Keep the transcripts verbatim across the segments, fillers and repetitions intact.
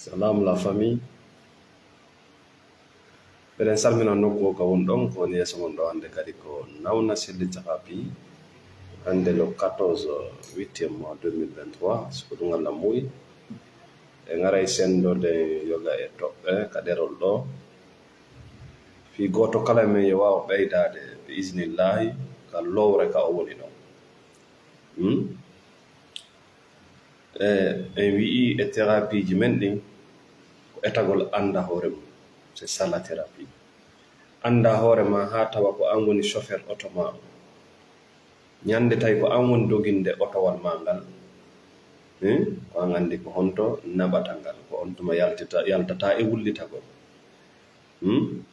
Salam la famille. Mbeɗen salmina nokku o ka won ɗon, ko woni yeeso mon ɗo hannde kadi ko Nawna Selli Thérapie. Hannde le quatorze huitième mois deux mille vingt-trois, so ko ɗum Allah muuyi. En ngaray senndode yoga e toɓɓe ka ɗerol ɗo. Fii gooto kala e men yo waaw ɓeydaade, bi isnillahi, ka lowre ka o woni ɗon. Hmm? E, en wi'i e thérapie ji men ɗin, ko etagol annda hoore mum. C'est ça la thérapie. Annda hoore ma haa tawa ko an woni chauffeur oto ma on. Ñande tawi ko an woni doginde otowal ma ngal, hmm? Ko an anndi ko honto naɓata ngal, ko on tuma yaltita, yaltata e wullitagol. Hmm?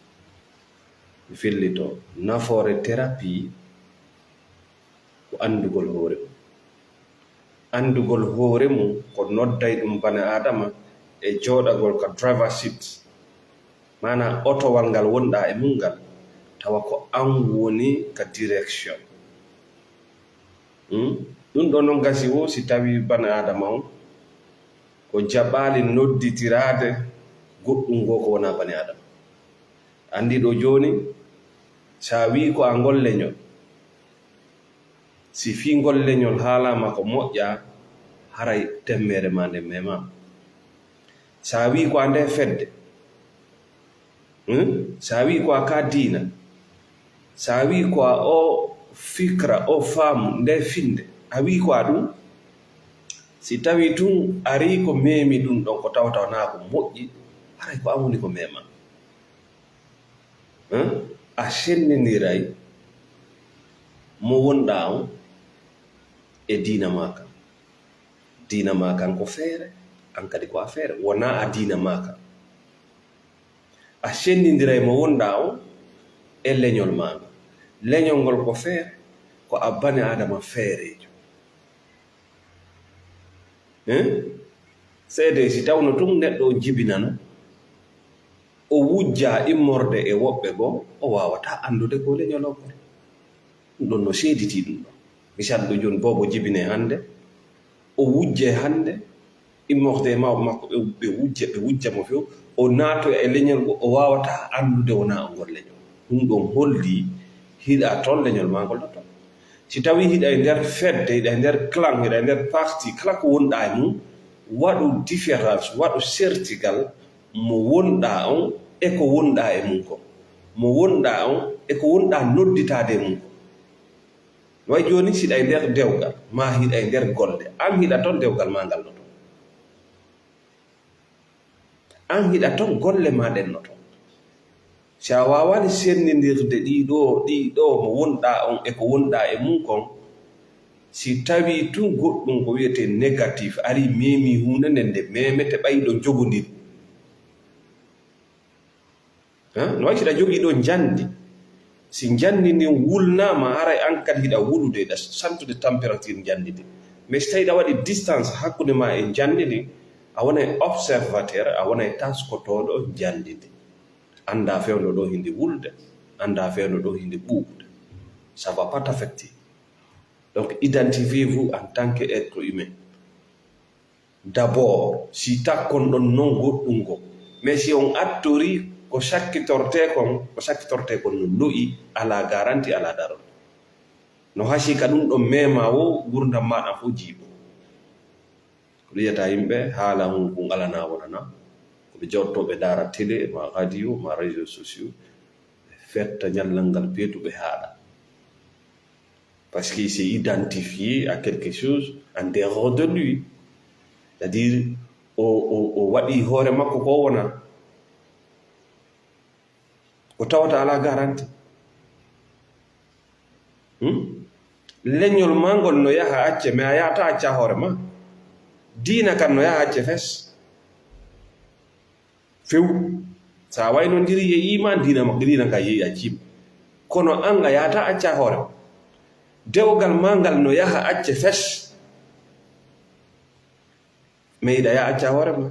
Mi fillito, nafoore thérapie ko anndugol hoore mum. Anndugol hoore mum ko nodday ɗum bani Aadama e jooɗagol ka driver seat, maanaa otowal ngal wonɗaa e mum ngal, tawa ko an woni ka direction. Hmm? Ɗum ɗo noon gasi wo si tawii bani Aadama on o jaɓaali nodditiraade goɗɗum goo ko wonaa bani Aadama. Anndi ɗo jooni, so a wi'i ko a ngol leñol, si fii ngol leñol haalaama ko moƴƴa, haray temmeere maa nde memaama. So a wi'i ko a nde fedde, hmm? So a wi'i ko a ka diina, so a wi'i ko a o fikra, o faamu, nde finde, a wi'i ko a ɗum, si tawii tun arii ko memi ɗum ɗon ko tawata wonaa ko moƴƴi, haray ko an woni ko mema. Hein? A senndindiray mo wonɗaa on e diina maa kan. Diina maa kan ko feere, an kadi ko a feere. Wonaa a diina maa kan. A senndindiray mo wonɗaa on e leñol maa ngal. Leñol ngol ko feere, ko a bani Aadama feereejo. Hein? Seedee si tawno tun neɗɗo on jibinano, o wujja immorde e woɓɓe goo, o waawataa anndude ko leñol on ngol. Ɗum ɗon no seeditii ɗum ɗon. Misal ɗo jooni, boobo jibine hannde, o wujje hannde, immorde e mawɓe makko, ɓe, ɓe wujja, ɓe wujja mo few, o naatoya e leñol ngol, o waawataa anndude wonaa on ngol leñol. Ɗum ɗon holli hiɗa ton leñol maa ngol no ton. Si tawii hiɗa e nder fedde, hiɗa e nder clan, hiɗa e nder parti, kala ko wonɗaa e mum, waɗu différence, waɗu sertigal mo wonɗaa on e ko wonɗaa e mum kon. Mo wonɗaa on e ko wonɗaa nodditaade e mum kon. No wayi jooni, si hiɗa e nder dewgal, maa hiɗa e nder golle, an hiɗa ton, dewgal maa ngal no ton. An hiɗa ton, golle maa ɗen no ton. Si a waawaani senndindirde ɗii ɗoo, ɗii ɗoo mo wonɗaa on e ko wonɗaa e mum kon, si tawii tun goɗɗum ko wiyetee négatif arii, memi huunde nden, nde memete ɓay ɗo njogondiri. Hein? No wayi si hiɗa jogii ɗoo njanndi. Si njanndi ndin wulnaama, haray an kadi hiɗa wulude, hiɗa santude température njanndi ndin. Mais si tawii hiɗa waɗi distance hakkunde maa e njanndi ndin, a wonay observateur, a wonay taskotooɗo njanndi ndin. Anndaa fewndo ɗoo hindi wulde, anndaa fewndo ɗoo hindi ɓuuɓde. Ça va pas t'affecter. Donc, identifiez-vous en tant qu'être humain. D'abord, si takkon ɗon non goɗɗum go. Mais si on attori ko sakkitortee kon, ko sakkitortee kon no lo'i, alaa garanti, alaa darol. No hasi ka ɗum ɗon mema wo gurdam maɗa fof jiiɓo. Ko ɗum yiyata yimɓe haala hun kun alana wonana. Ko ɓe jotto ɓe ndaara télé, ma radio, ma réseaux sociaux. Ɓe fetta ñallal ngal peetu ɓe haaɗa. Parce que c'est identifié à quelque chose en dehors de lui. C'est-à-dire, o, o, o waɗi hoore makko ko wona. O tawata alaa garanti. Hmm? Leñol maa ngol no yaha acce, mais a yahata acca hoore ma. Diina kan no yaha acce fes. Few. So a waynondiri e iman, diina makko, diina ka yehi accima. Kono an a yahata acca hoore ma. Dewgal maa ngal no yaha acce fes. Mais hiɗa yaha acca hoore ma.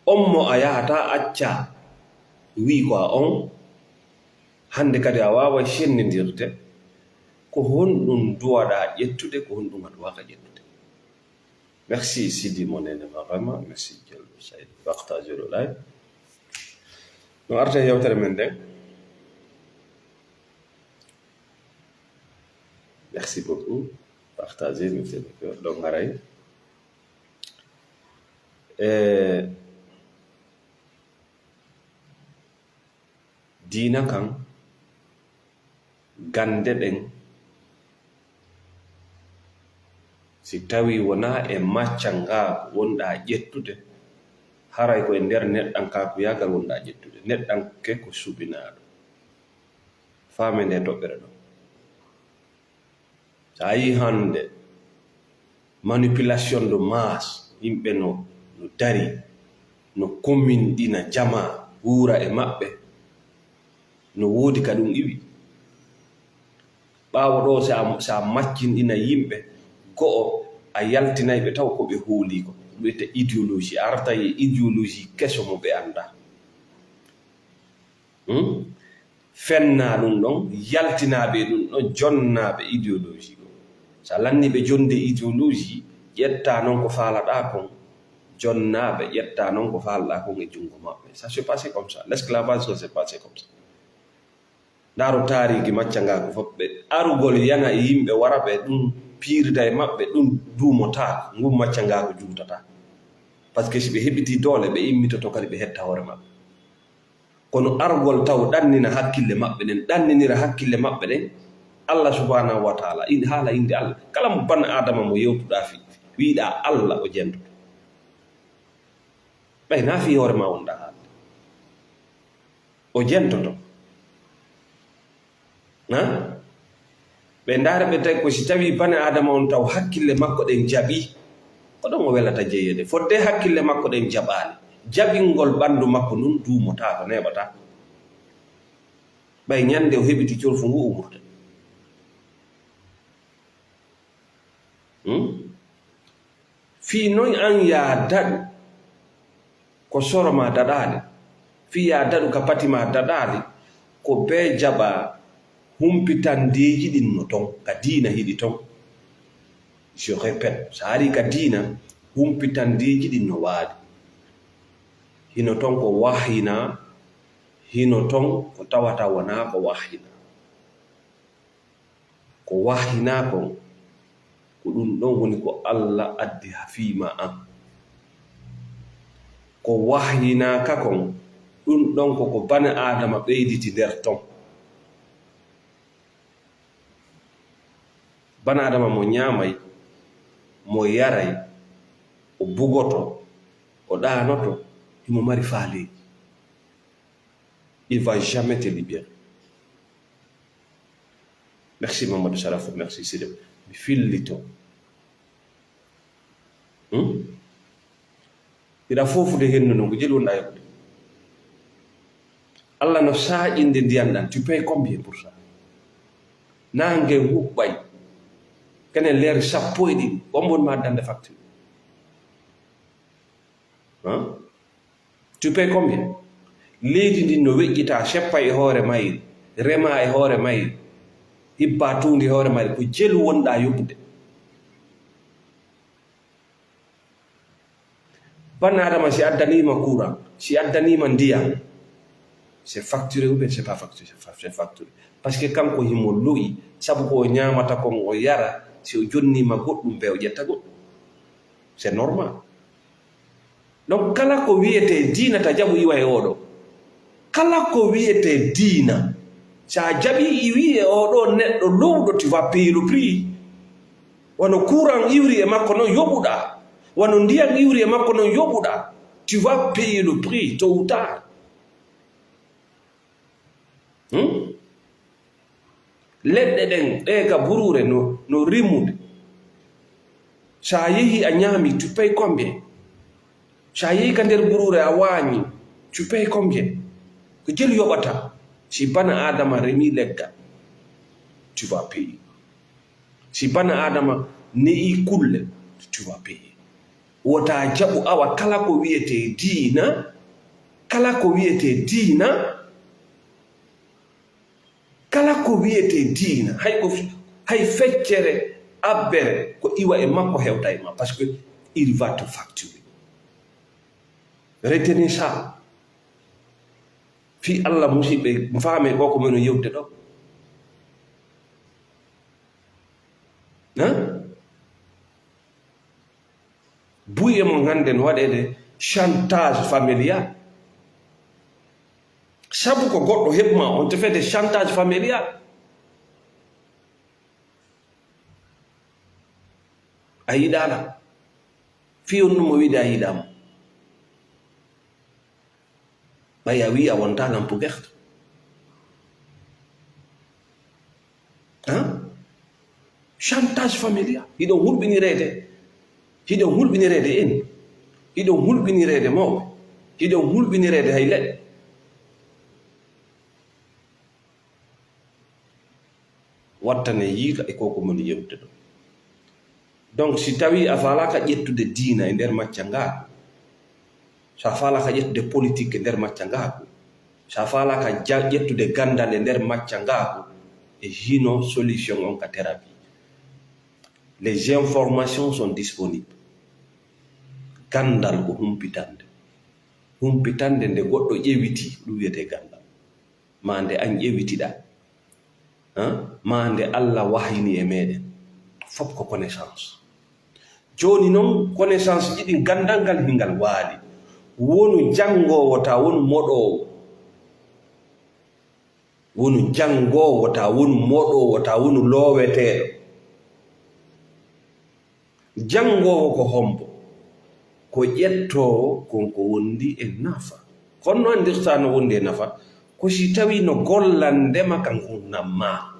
On mo a yahata acca, wi ko a on, hannde kadi a waaway sennindirde. Ko honɗum duwaɗaa ƴettude, ko honɗum a duwaaka ƴettude? Merci Sidi Monene ma vraiment, merci Diallo Saïd, partage le live. No arta e yewtere men nden. Merci beaucoup. Partagez, mettez le cœur. Donc, haray. Eh, diina kan, gannde ɗen, si tawii wonaa e macca ngaa wonɗaa ƴettude, haray ko e nder neɗɗankaaku yaagal wonɗaa ƴettude. Neɗɗanke ko suɓinaaɗo. Faamee nde toɓɓere ɗoo. So a yii hannde manipulation de masse, yimɓe no, no dari, no kominɗina jamaa, wuura e maɓɓe, no woodi ka ɗum iwi. Ɓaawo ɗoo, so a, so a maccinɗina yimɓe, go'o a yaltinay ɓe taw ko ɓe hoolii ko. Ɗum wiyetee idéologie, a artay e idéologie keso mo ɓe anndaa. Hmm? Fennaa ɗum ɗon, yaltinaa ɓe ɗum ɗon, jonnaa ɓe idéologie ɗum. So a lannii ɓe jonnde idéologie, ƴettaa non ko faalaɗaa kon, jonnaa ɓe, ƴettaa non ko faalaɗaa kon e junngo maɓɓe. Ça s'est passé comme ça. L'esclavage, ça s'est passé comme ça. Ndaaro taariiki maccangaaku fof, ɓe arugol yana e yimɓe wara ɓe ɗum piirida e maɓɓe, ɗum duumotaako. Ngun maccangaaku juutataa. Parce que si ɓe heɓitii doole, ɓe immitoto kadi ɓe hetta hoore maɓɓe. Kono argol taw ɗannina hakkille maɓɓe ɗen, ɗanninira hakkille maɓɓe ɗen, Allah subhanahu wa taala, in-, haala innde Allah, kala mo ban Aadama mo yewtuɗaa fii, wiiɗaa Allah o jentoto. Ɓay naa fii hoore maa wonɗaa haalde. O jentoto. Ha? Ɓe ndaara ɓe tawi ko si tawii bani Aadama on taw hakkille makko ɗen jaɓii, ko ɗon o welata jeyeede. Fodde hakkille makko ɗen jaɓaali, jaɓingol ɓanndu makko ndun duumotaako, neeɓataa. Ɓay ñannde o heɓiti corfu ngu o murta. Hmm? Fii noy an yaa daɗu ko soro maa daɗaali, fii yaa daɗu ka pati maa daɗaali, ko bee jaɓaa humpitandeeji ɗin no ton, ka diina hiɗi ton. Je répète, so a arii ka diina, humpitandeeji ɗin no waali. Hino ton ko wahyinaa, hino ton ko tawata wonaa ko wahyinaa. Ko wahyinaa kon, ko ɗun ɗon woni ko Allah addi ha fii maa an. Ko wahyinaaka kon, ɗun ɗon ko ko bani Aadama ɓeyditi nder ton. Bani Aadama mo ñaamay, mo yaray, o bugoto, o ɗaanoto, himo mari faaleeji. Il va jamais te libérer. Merci Mamadou Sarafo, merci Sidi. Mi fillito. Hmm? Hiɗa foofude hendu non, ko jelu wonɗaa yoɓude. Allah no saaƴinde ndiyan ɗan, tu payes combien pour ça? Naange huɓɓay. Kene leer sappo e ɗiɗi, bonbon ma dande facture. Hein? Tu payes combien? Leydi ndin no weƴƴitaa, seppa e hoore mayri, rema e hoore mayri, hibba tuundi e hoore mayri, ko jelu wonɗaa yoɓude. Bani Aadama, si addaniima courant, si addaniima ndiyam, c'est facturé ou bien c'est pas facturé? C'est fa-, c'est facturé. Parce que kanko himo lo'i, sabu ko o ñaamata kon, o yara, si o jonniima goɗɗum, ɓe o ƴetta goɗɗum. C'est normal. Donc, kala ko wiyetee diina, ta jaɓu iwa e oo ɗoo. Kala ko wiyetee diina, si a jaɓii iwi e oo ɗoo neɗɗo lo'uɗo, tu vas payer le prix. Wano courant iwri e makko non yoɓuɗaa, wano ndiyan iwri e makko non yoɓuɗaa, tu vas payer le prix tôt ou tard. Hmm? Leɗɗe ɗen, ɗe ka buruure no, no rimude. So a yehi a ñaami, tu payes combien? So a yehi ka nder buruure a waañi, tu payes combien? Ko jelu yoɓata. Si bana Aadama remi leggal, tu vas payer. Si bana Aadama ne'i kulle, tu vas payer. Wota jaɓu awa kala ko wiyetee diina, kala ko wiyetee diina, kala ko wiyetee diina, hay ko, hay feccere, abbere, ko iwa e makko hewta e ma. Parce que il va te facturer. Retenez ça. Fii Allah, musidɓe, faame ko ko men yewte ɗo. Hein? Buy e mon hannde no waɗeede chantage familial. Sabu ko goɗɗo heɓ ma, on te fait des chantages familial. A yiɗaala. Fii on ɗum o wiide a yiɗaama. Ɓay a wi'i a wontaa lampu gerto. Hein? Chantage familial. Hiɗon hulɓinireede. Hiɗon hulɓinireede en. Hiɗon hulɓinireede mawɓe. Hiɗon hulɓinireede hay leɗɗe. Wattane yiika e ko ko moni yewtude ɗo. Donc, si tawii a faalaaka ƴettude diina e nder macca ngaaku, so a faalaaka ƴettude politique e nder macca ngaaku, so a faalaaka ja-, ƴettude ganndal e nder macca ngaaku, e hino solution on ka thérapie. Les informations sont disponibles. Ganndal ko humpitande. Humpitande nde goɗɗo ƴewitii, ɗum wiyetee ganndal. Maa nde an ƴewitiɗaa, han? Maa nde Allah wahyini e meɗen. Fop ko connaissance. Jooni non, connaissance ji ɗin, ganndal ngal hingal waali. Wonu janngoowo, taa wonu moɗoowo. Wonu janngoowo, taa wonu moɗoowo, taa wonu looweteeɗo. Janngoowo ko hombo? Ko ƴettoowo kon ko wondi e nafa. Kono no anndirtaa no wondi e nafa, ko si tawii no gollande ma ka ngurndan maa.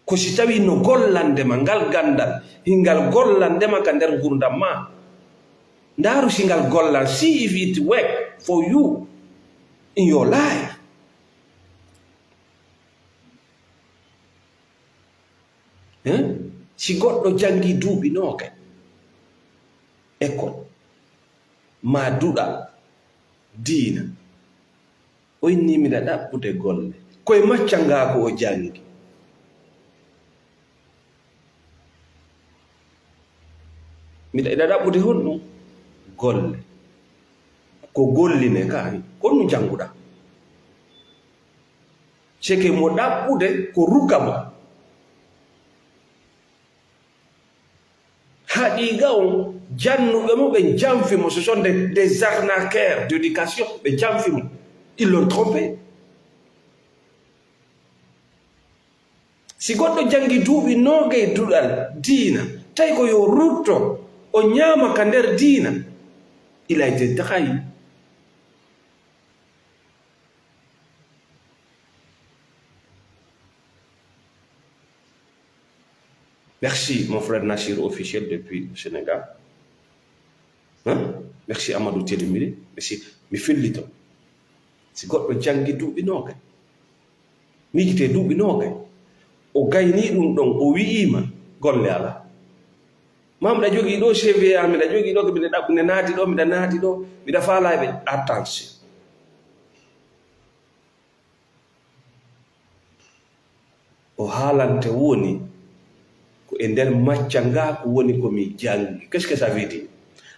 Ko si tawii no gollande ma ngal ganndal, hingal gollande ma ka nder ngurndan maa. Ndaaru si ngal gollan, see if it work for you in your life. Hein? Si goɗɗo janngi duuɓi noogayi école, maa duɗal diina, o inni miɗa ɗaɓɓude golle. Ko e macca ngaa ko o janngi. Miɗa, iɗa ɗaɓɓude honɗum? Golle. Ko golline kaari, ko ɗum jannguɗaa. C'est que mo ɗaɓɓude ko rukka mo. Haqiiqa on, jannuɓe mo, ɓe janfi mo, ce sont des, des arnaqueurs d'éducation, ɓe janfi mo. Ils l'ont trompé. Si goɗɗo janngi duuɓi noogay duɗal diina, tawi ko yo rutto, o ñaama ka nder diina, il a été trahi. Merci, mon frère Nassir officiel depuis le Sénégal. Hein? Merci, Amadou Télémiri. Merci. Mi fellito. Si goɗɗo janngi duuɓi noogay, miijitee duuɓi noogay, o gaynii ɗum ɗon, o wi'iima golle alaa. Maa miɗa jogii ɗoo C V A, miɗa jogii ɗoo, ko miɗa ɗaɓɓu, ne naati ɗoo, miɗa naati ɗoo, miɗa faalaa ɓe. Attention. O haalante woni ko e nder macca ngaa ko woni ko mi janngi. Qu'est-ce que ça veut dire?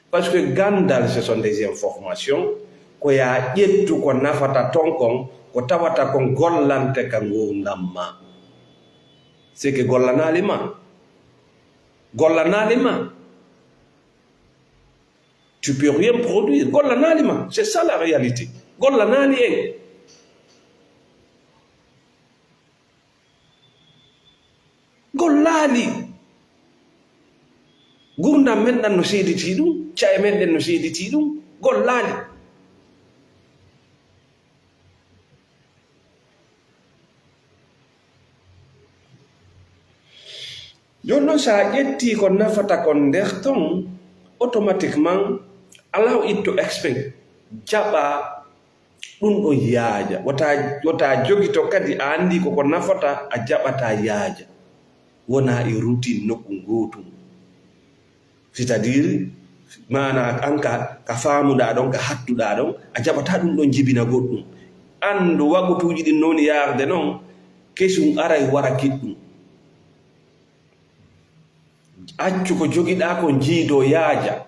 Parce que ganndal, ce sont des informations. Ko yaa ƴettu ko nafata ton kon, ko tawata kon gollante ka ngurndan maa. C'est que gollanaali ma. Gollanaali ma. Tu peux rien produire. Gollanaali ma. C'est ça la réalité. Gollanaali en. Gollaali. Gurdam men ɗan no seeditii ɗum, ca'e men ɗen no seeditii ɗum, gollaali. Jooni noon, so a ƴettii ko nafata kon nder ton, automatiquement, alaa o itto expect, jaɓa ɗum ɗon yaaja. Wota, wota jogito kadi, a anndi koko nafata, a jaɓata yaaja. Wona e routine nokku ngootu. C'est-à-dire, maana an ka, ka faamuɗaa ɗon, ka hattuɗaa ɗon, a jaɓataa ɗum ɗon jibina goɗɗum. Anndu waqutuuji ɗin no woni yaarde non, kesum aray wara kiɗɗum. Accu ko jogiɗaa kon jiidoo yaaja.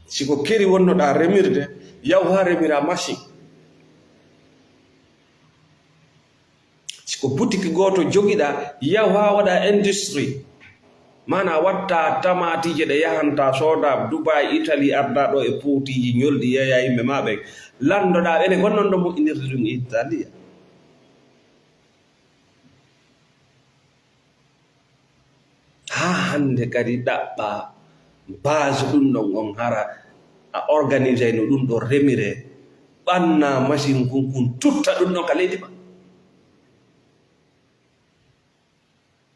Si ko keri wonnoɗaa remirde, yahu haa remiraa machine. Si ko boutique gooto jogiɗaa, yahu haa waɗaa industrie. Maanaa watta tamaatiije ɗe yahanta sooda Dubai, Italie, arda ɗo e pootiiji ñolɗi, yeeya yimɓe maa ɓen. Lanndoɗaa ɓe ne ko non ɗo moƴƴinirde ɗum Italie. Haa hannde kadi ɗaɓɓa base ɗum ɗon on, hara a organisayno ɗum ɗo remire, ɓanna machine kun, kun tutta ɗum ɗon ka leydi ma.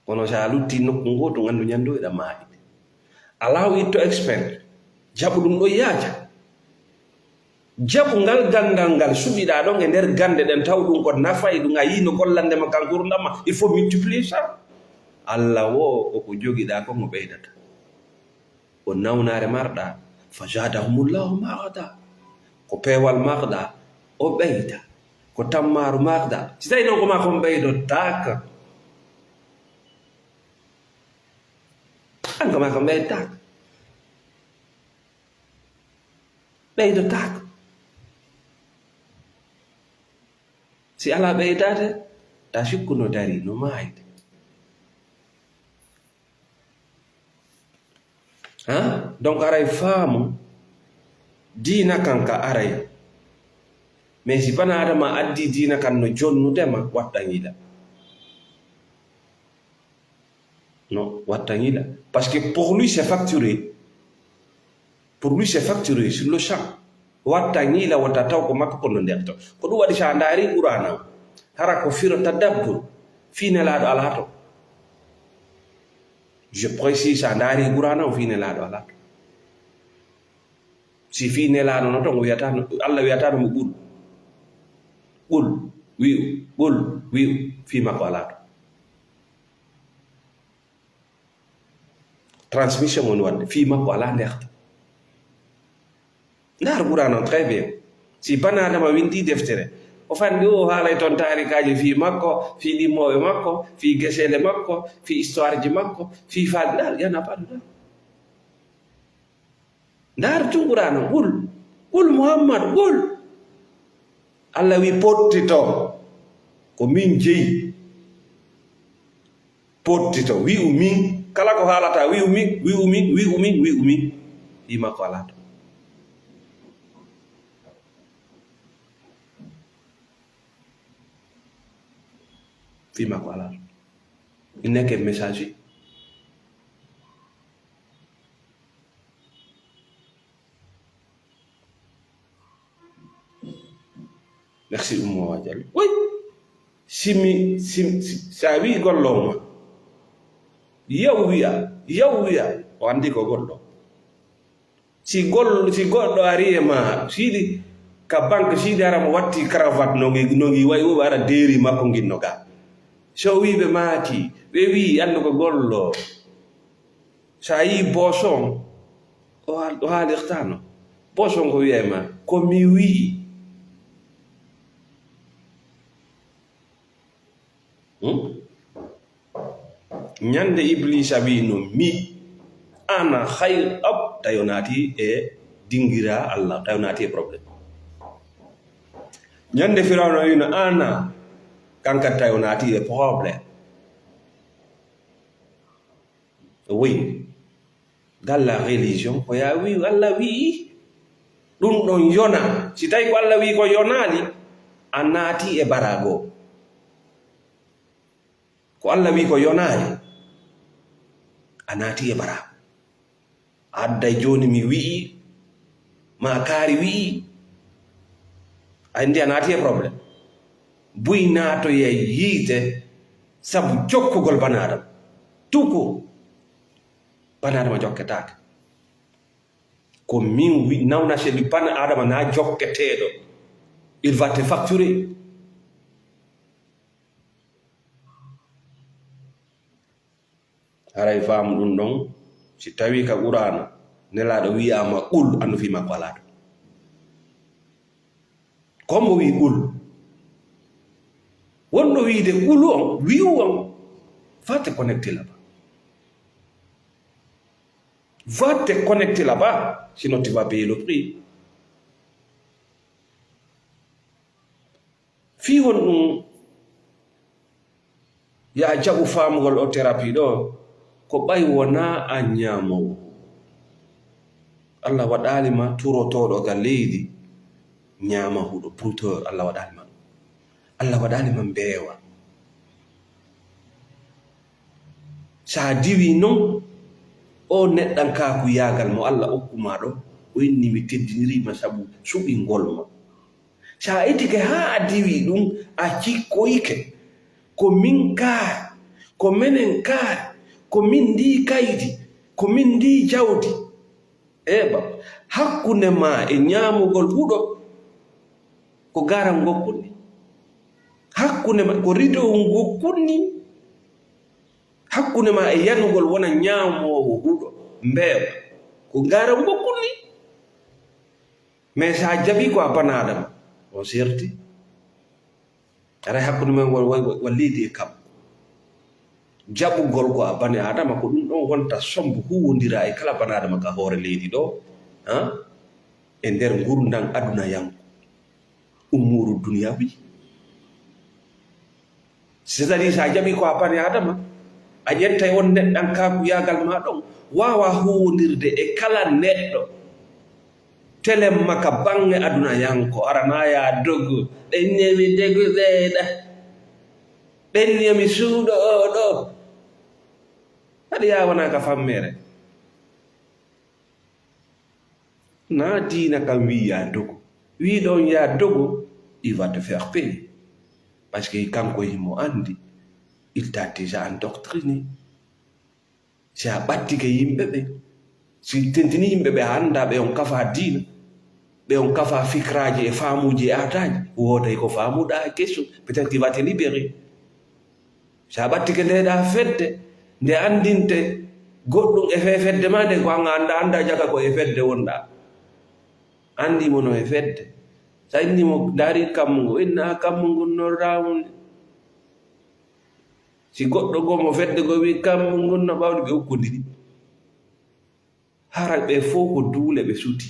Kono so a lutti nokku ngo, to ngandu ñandu eɗa maayi. Alaa o itto expert, jaɓu ɗum ɗo yaaja. Jaɓu ngal ganndal ngal suɓiɗaa ɗon e nder gannde ɗen, taw ɗum ko nafay ɗum, a yii no gollande ma ka ngurndan ma, il faut multiplier ça. Allah wo, ko ko jogiɗaa kon o ɓeydata. Ko nawnaare marɗaa, fa zadahumullahu marada. Ko peewal marɗaa, o ɓeyda. Ko tammaaru marɗaa, si tawi non ko maa kon ɓeydotaaka. An ko maa kon ɓeydotaaka. Ɓeydotaako. Si alaa ɓeydaade, ta sikku no dari, no maayde. Ha? Donc, aray faamu, diina kan ka aray. Mais si bana adama addi diina kan no jonnude ma, watta ngila. Non, watta ngila. Parce que pour lui, c'est facturé. Pour lui, c'est facturé sur le champ. Watta ngila, wata taw ko makko kono nderto. Ko ɗum waɗi sa ndaari Qur'ana o, hara ko firo tadabbur, fii Nelaaɗo alaa to. Je précise, sa ndaari Qur'ana o, fii Nelaaɗo alaa to. Si fii Nelaaɗo no to, o wiyata no, Allah wiyata no mo qul. Qul, wi'u, qul, wi'u, fii makko alaa to. Transmission woni waɗde, fii makko alaa nderta. Ndaar Qur'an on très bien. Si bana adama windi deftere, o fandi o haalay toon taarikaaji fii makko, fii ɗimmooɓe makko, fii geseele makko, fii histoire ji makko, fii faal-, ndaar, y en a pas dedans. Ndaar tun Qur'an on, qul, qul Muhammad, qul. Allah wi pottito, ko min jeyi. Pottito, wi'u min, kala ko haalata, wi'u min, wi'u min, wi'u min, wi'u min. Fii makko alaa to. Fii makko alaa to. Il n'est que messager. Merci, Ummo Wajal. Oui. Si mi, si, si, sa wi gollo ma, yaw wi'a, yaw wi'a, o andi ko gollo. Si gol-, si goɗɗo ari e ma, siidi ka banque, siidi ara mo watti cravate, no ngi, no ngi wayi, o ara deeri makko ngin no ga. So wi ɓe maaki, ɓe wi, andu ko gollo. Sa yi boson, o haal-, o haalirtano. Boson ko wi'ay ma, ko mi wi'i. Hmm? Ñande Iblisa wi'no mi, ana khayr, ab, tawi o naati e dingira Allah, tawi o naati e problème. Ñande Firawna wi'no ana, kanka tawi o naati e problème. Oui. Dans la religion, ko ya wi, Allah wi'i, ɗum ɗon yona. Si tawi ko Allah wi'i ko yonaali, a naati e barago. Ko Allah wi'i ko yonaali, a naati e barago. A adday jooni mi wi'i, ma kaari wi'i, a andi a naati e problème. Buy naatoye yiite sabu jokkugol bana Adama. Tuku, bana Adama jokketaake. Ko min wi-, nawna seli bana Adama na jokketeeɗo. Il va te facturer. Haray faamu ɗum ɗon, si tawii ka Quraana, Nelaaɗo wiyaama qul, anndu fii makko alaa ɗum. Ko mbo wii qul, Wonɗo wiide ulu on, wi'u on, va te connecter là-bas. Va te connecter là-bas, sinon tu vas payer le prix. Fii honɗum? Yaa jaɓu faamugol o thérapie ɗo, ko ɓay wonaa a ñaamoowo. Allah waɗaali ma turotooɗo ga leydi, ñaama huɗo, brouteur, Allah waɗaali ma ɗum. Allah waɗaali ma mbeewa. So a diwii non, o neɗɗankaaku yaagal mo Allah okku ma ɗo, o inni mi teddiniri ma sabu suɓingol ma. So a itike haa a diwii ɗum, a cikkoyke, ko min kaari, ko menen kaari, ko min ndii kaydi, ko min ndii jawdi. Eɓa, hakkunde ma e ñaamugol huɗo, ko garam ngol kunni. Hakkunde ma, ko rideau ngol kunni. Hakkunde ma e yanugol wona ñaamoowo huɗo, mbeewa, ko garam ngol kunni. Mais so a jaɓii ko a bana Adama, on serti. Aray hakkunde men won, won, won leydi e kam. Jaɓugol ko a bani Adama, ko ɗum ɗon wonta sombo huwondira e kala bani Adama ka hoore leydi ɗo, ha? E nder ngurndan aduna yanko. Umuru duniyawi. C'est-à-dire, so a jaɓii ko a bani Adama, a ƴettay on neɗɗankaaku yaagal ma ɗon, waawa huwondirde e kala neɗɗo. Telemma ka baŋŋe aduna yanko, arana ya dogu, ɓenni mi dogu ɓeyɗa, ɓenni mi suuɗo o ɗo. Haɗa ya wona ka fammere. Na diina kan wi ya dogu. Wi ɗon ya dogu, il va te faire payer. Parce que kanko himo andi, il t'a déjà endoctriné. Si a ɓattike yimɓe ɓe, si tentini yimɓe ɓe, a anndaa ɓe on kafa diina, ɓe on kafa fikiraaji e faamuuji e aadaaji, wooday ko faamuɗaa e keso, peut-être qu'il va te libérer. Si a ɓattike ndeeɗaa fedde, nde anndinte goɗɗum e fee fedde maa nden, ko an a anndaa, anndaa jaka ko e fedde wonɗaa. Anndi mo no e fedde. So a inni mo, ndaari kammu ngu, inna kammu ngun no raawni. Si goɗɗo goo mo fedde goo wi'i, "Kammu ngun no ɓawli," ɓe ukkondiri. Hara ɓe fow ko duule ɓe suti.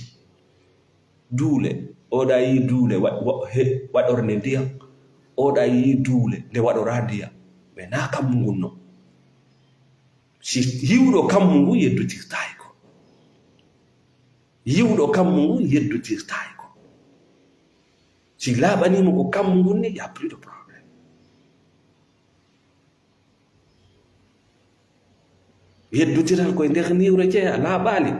Duule, oɗa yi'i duule wa-, wa-, he-, waɗornde ndiyam. Oɗa yi'i duule nde waɗoraa ndiyam. Mais naa kammu ngun non. Si yi'uɗo kammu ngun yeddotirtaay ko. Yi'uɗo kammu ngun yeddotirtaay ko. Si laaɓanii mo ko kammu ngun ni, y a plus de problème. Yeddotiral koye nder niwre jeya laaɓaali.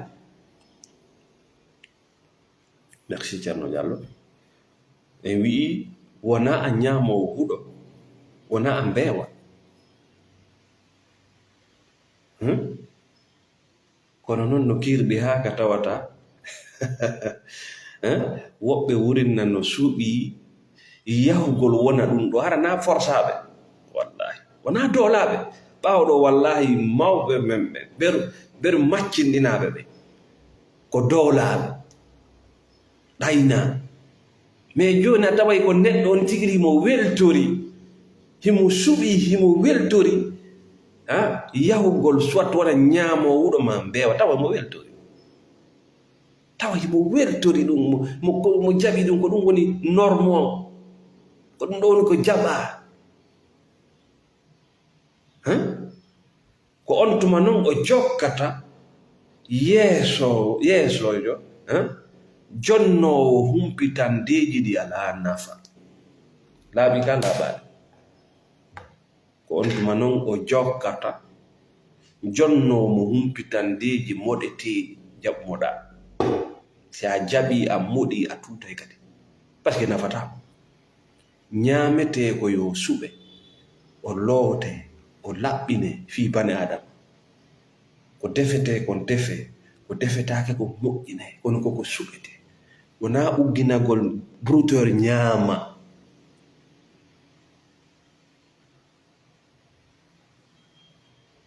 Merci, Ceerno Jallo. En wi'i, wonaa a ñaamoowo huɗo, wonaa a mbeewa. Hmm? Kono non no kiirɗi haa ka tawata, eh, woɓɓe wurinna no suuɓi yahugol wona ɗum ɗo, hara naa forsaaɓe. Wallahi. Wonaa doolaaɓe. Ɓaawo ɗo, wallahi, mawɓe men ɓe, ɓeru, ɓeru maccinɗinaaɓe ɓe. Ko doolaaɓe. Ɗayna. Mais jooni a taway ko neɗɗo on tigi himo weltori, himo suɓi, himo weltori, ha, yahugol soit wona ñaamo wuɗo ma mbeewa, tawa himo weltori. Tawa himo weltori ɗum, mo, mo, ko, mo jaɓi ɗum, ko ɗum woni norme on. Ko ɗum ɗo woni ko jaɓaa. Hein? Ko on tuma non o jokkata yeeso, yeesoojo, hein? Jonnoowo humpitandeeji ɗi alaa nafa. Laaɓi ka laaɓaali. Ko on tuma non o jokkata jonnoowo mo humpitandeeji moɗeteeɗi, jaɓ moɗa. Si a jaɓi, a moɗi, a tuutay kadi. Parce que nafataa mo. Ñaametee ko yo suɓe, o lootee, o laɓɓinee fii bane Aadama. Ko defetee kon defee, ko defetaake kon moƴƴinee, kono koko suɓetee. Wonaa ugginagol brouteur ñaama.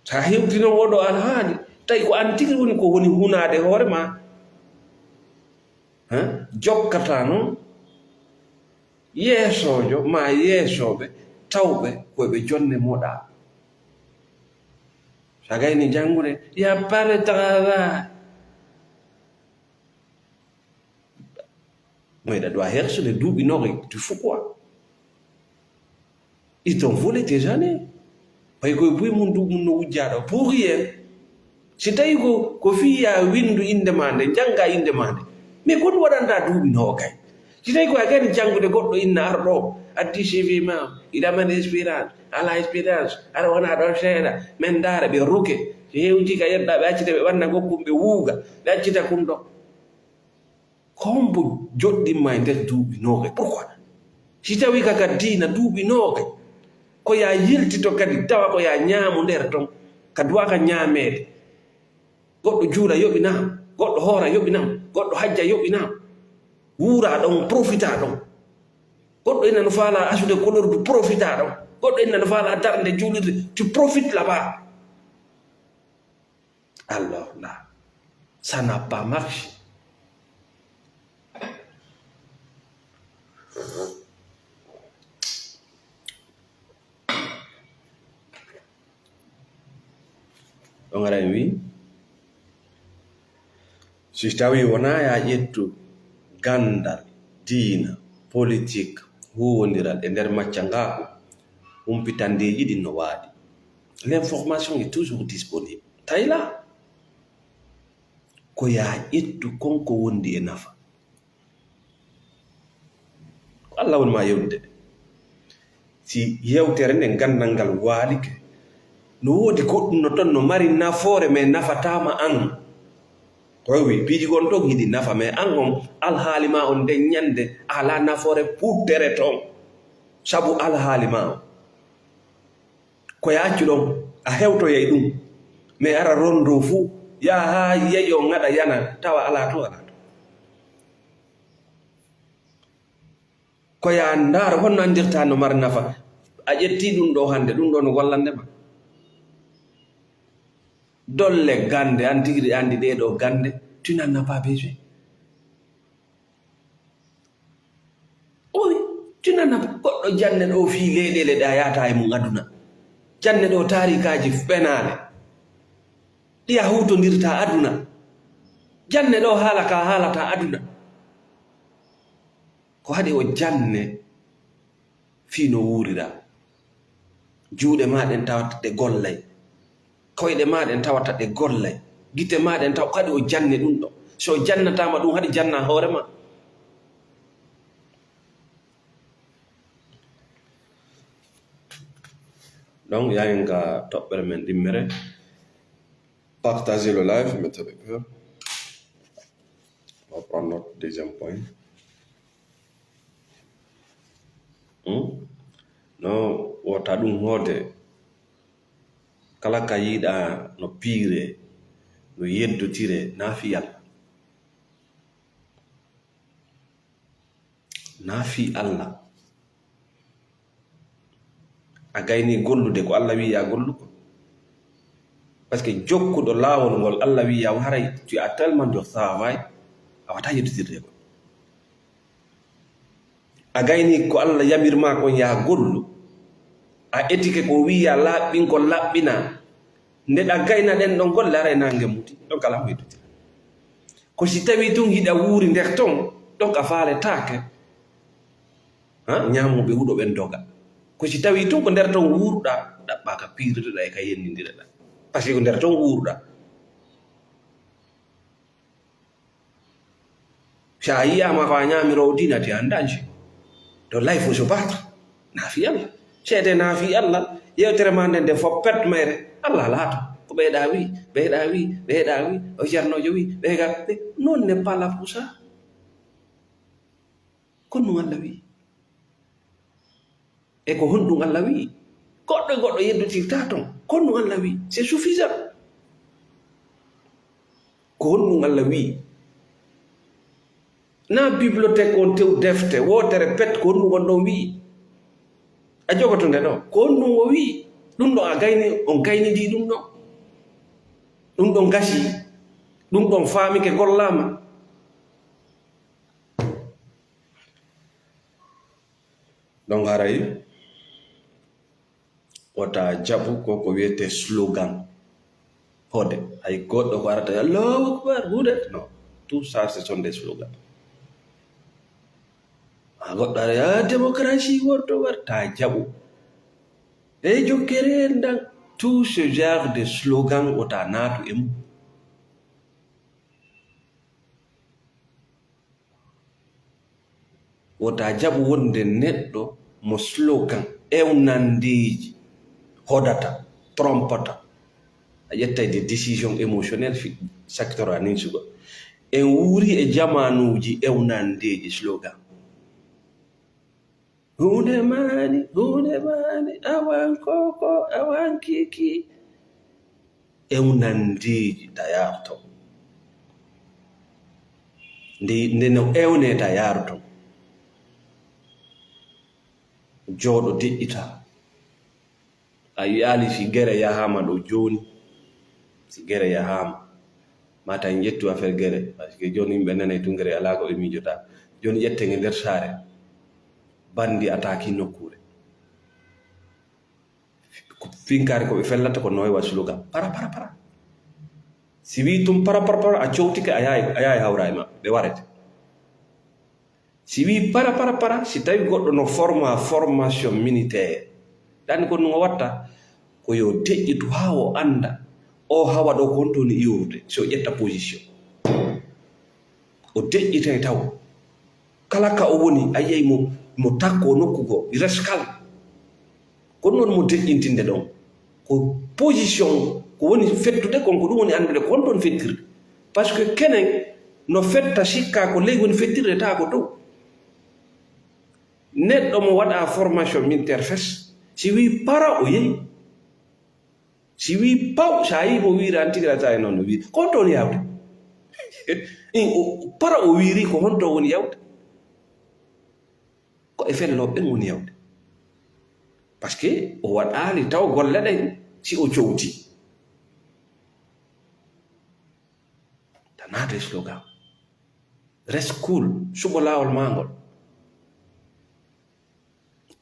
So a hewtino oɗo alhaali, tawi ko an tigi woni ko woni hunaade hoore ma. Hein? Jokkata noon yeesoojo ma yeesooɓe, tawɓe ko ɓe jonne moɗa. So a gayni janngude, il y a pas de travail. Meɗa ɗo a hersude duuɓi noy, tu fous quoi? Ils t'ont volé tes années. Ɓay koye buy mum duuɓi mum no wujjaa ɗo. Pour rien. Si tawi ko, ko fii ya winndu innde maa nde, njannga innde maa nde. Mais ko ɗum waɗanta duuɓi noogay. Si tawi ko a gayni janngude goɗɗo inna ar ɗo, addi C V ma, iɗa mari expérience, ala expérience, aɗa wona ɗon seeɗa, min ndaara ɓe ruke. Si hewti ka yedda ɓe accita ɓe ɓanna gokkun ɓe wuuga, ɓe accita kun ɗo. Ko hombo joɗɗinma e nder duuɓi noogay? Pourquoi? Si tawi ka, ka diina duuɓi noogay, ko ya yiltito kadi, tawa ko ya ñaamu nder ton, ka duwaka ñaameede. Goɗɗo juula yoɓi na, goɗɗo hoora yoɓi na, goɗɗo hajja yoɓi na. Wuura ɗon, profita ɗon. Goɗɗo ina no faala asude kolordu, profita ɗon. Goɗɗo ina no faala darnde juulirde, tu profites là-bas. Alors là, ça n'a pas marché. Ɗon ara en wi, si tawi wona ya ƴettu gandal, diina, politique, huwondiral e nder maccangaaku, humpitandeeji ɗin no waaɗi. L'information est toujours disponible. Tawi la, ko ya ƴettu kon ko wondi e nafa. Ko Allah woni ma yewnude. Si yewtere nden, ganndal ngal waalike, no woodi goɗɗum no ton no mari nafoore, mais nafataa ma an. Ko wi piiji gon ton hiɗi nafa, mais an on, alhaali ma on nden ñande, a alaa nafoore puuttere ton. Sabu alhaali ma on. Ko ya accu ɗon, a hewtoyay ɗum. Mais ara rondo fuu, yaa haa yeƴo ngaɗa yana, tawa alaa to, alaa to. Ko ya ndaar honno anndirta no mari nafa. A ƴetti ɗum ɗo hannde, ɗum ɗo no gollande ma. Dolle gannde, an tigi ɗi anndi ɗee ɗo gannde, tu n'en as pas besoin. Oui, tu n'en as pas. Goɗɗo janne ɗo fii leyɗeele ɗe a yahata e mum aduna. Janne ɗo taarikaaji ɓenaale. Ɗi a huutondirta aduna. Janne ɗo haala ka haalata aduna. Ko haɗi o janne fii no wuurira. Juuɗe maa ɗen tawata ɗe gollay. Koyɗe maa ɗen tawata ɗe gollay. Gite maa ɗen taw-, haɗi o janne ɗum ɗo. So o jannataama ɗum, haɗi janna hoore maa. Donc, yaa en ka toɓɓere men ɗimmere. Partagez le live, mettez le cœur. On va prendre notre deuxième point. Hmm? No wota ɗum hoode. Kala ka yiɗa no piire, no yeddotire, na fii Allah. Na fii Allah. A gayni gollude ko Allah wi'i ya gollu ko. Parce que jokkuɗo laawol ngol Allah wi'i ya, haray tu as tellement de travail, a wata yeddutirde ko. A gayni ko Allah yamir ma kon ya gollu. A etike ko wi'i ya laaɓɓin ko laaɓɓina. Nde ɗa gayna ɗen ɗon golle, haray nange muti. Ɗon kala mo yeddutira. Ko si tawi tun hiɗa wuuri nder ton, ɗon ka faaletaake. Ha? Ñaamuɓe huɗo ɓen doga. Ko si tawi tun ko nder ton wuuruɗa, ɗaɓɓa ka piiritoɗa e ka yennindiraɗa. Parce que ko nder ton wuuruɗa. Si a yi'aama ko a ñaamiroowo diina, tu es en danger. Donc là, il faut se battre. Na fii Allah. Seede na fii Allah. Yewtere ma nden, nde fof pet mayre. Allah laato. Ko ɓeyɗa wi, ɓeyɗa wi, ɓeyɗa wi. O ceernoojo wi, ɓeyga. Mais non, n'est pas là pour ça. Ko non Allah wi. E ko honɗum Allah wi'i? Goɗɗo e goɗɗo yeddotirta ton. Ko honɗum Allah wi'i? C'est suffisant. Ko honɗum Allah wi'i? Na bibliothèque on tew defte wootere pet, ko honɗum on ɗon wi'i? A jogoto nde ɗo. Ko honɗum o wi'i? Ɗum ɗo a gayni, on gaynidi ɗum ɗo. Ɗum ɗon gasi. Ɗum ɗon faamike gollaama. Donc haray Wota jaɓu ko ko wiyetee slogan. Hoɗe, hay goɗɗo ko arata, "Allahu Akbar, huɗe." Non, tout ça, ce sont des slogans. A goɗɗo ara, "Ah, démocratie, worto warta jaɓu." E jokkere en ɗan, tout ce genre de slogan wota naatu e mum. Wota jaɓu wonde neɗɗo mo slogan, ewnandeeji hoɗata, trompata. A ƴettay des décisions émotionnelles fi secteur a nin suga. En wuuri e jamaanuuji ewnandeeji slogan. Huunde maani, huunde maani, awan koko, awan kiki. Ewnandeeji tayaarto. Nde, nde no ewne tayaarto. Jooɗo deƴƴita. A yi'aali si gere yahaama ɗo jooni, si gere yahaama, mata en ƴettu affaire gere, parce que jooni yimɓe nanay tun gere alaa ko ɓe miijota. Jooni ƴetten e nder saare, banndi ataaki nokkuure. Ko finkaari ko ɓe fellata ko noy wa slogan, para, para, para. Si wii tun para, para, para, a cowtike, a yaay, a yaay hawra e maɓɓe, ɓe warete. Si wii para, para, para, si tawi goɗɗo no forma formation militaire, ɗani ko ɗum o watta, ko yo deƴƴitu haa o annda o hawa ɗo ko honto woni iwrude, si o ƴetta position. O deƴƴitay taw. Kala ka o woni, a yiyay mo, mo takko nokku goo, il reste calme. Ko noon mo deƴƴintinde ɗon. Ko position, ko woni fettude kon, ko ɗum woni anndude ko honto woni fettirde. Parce que kenen no fetta sikka ko ley woni fettirde, taa ko dow. Neɗɗo mo waɗa formation militaire fes, si wii para o yehi. Si wii paw, sa yii mo wiiraani tigi, a tawi noon no wiiri. Ko honto woni yawde? In o, para o wiiri ko honto woni yawde? Ko e fellooɓe ɓen woni yawde. Parce que o waɗaali taw golle ɗen si o cowti. Tan naata e slogan. Reste cool, suɓo laawol maa ngol.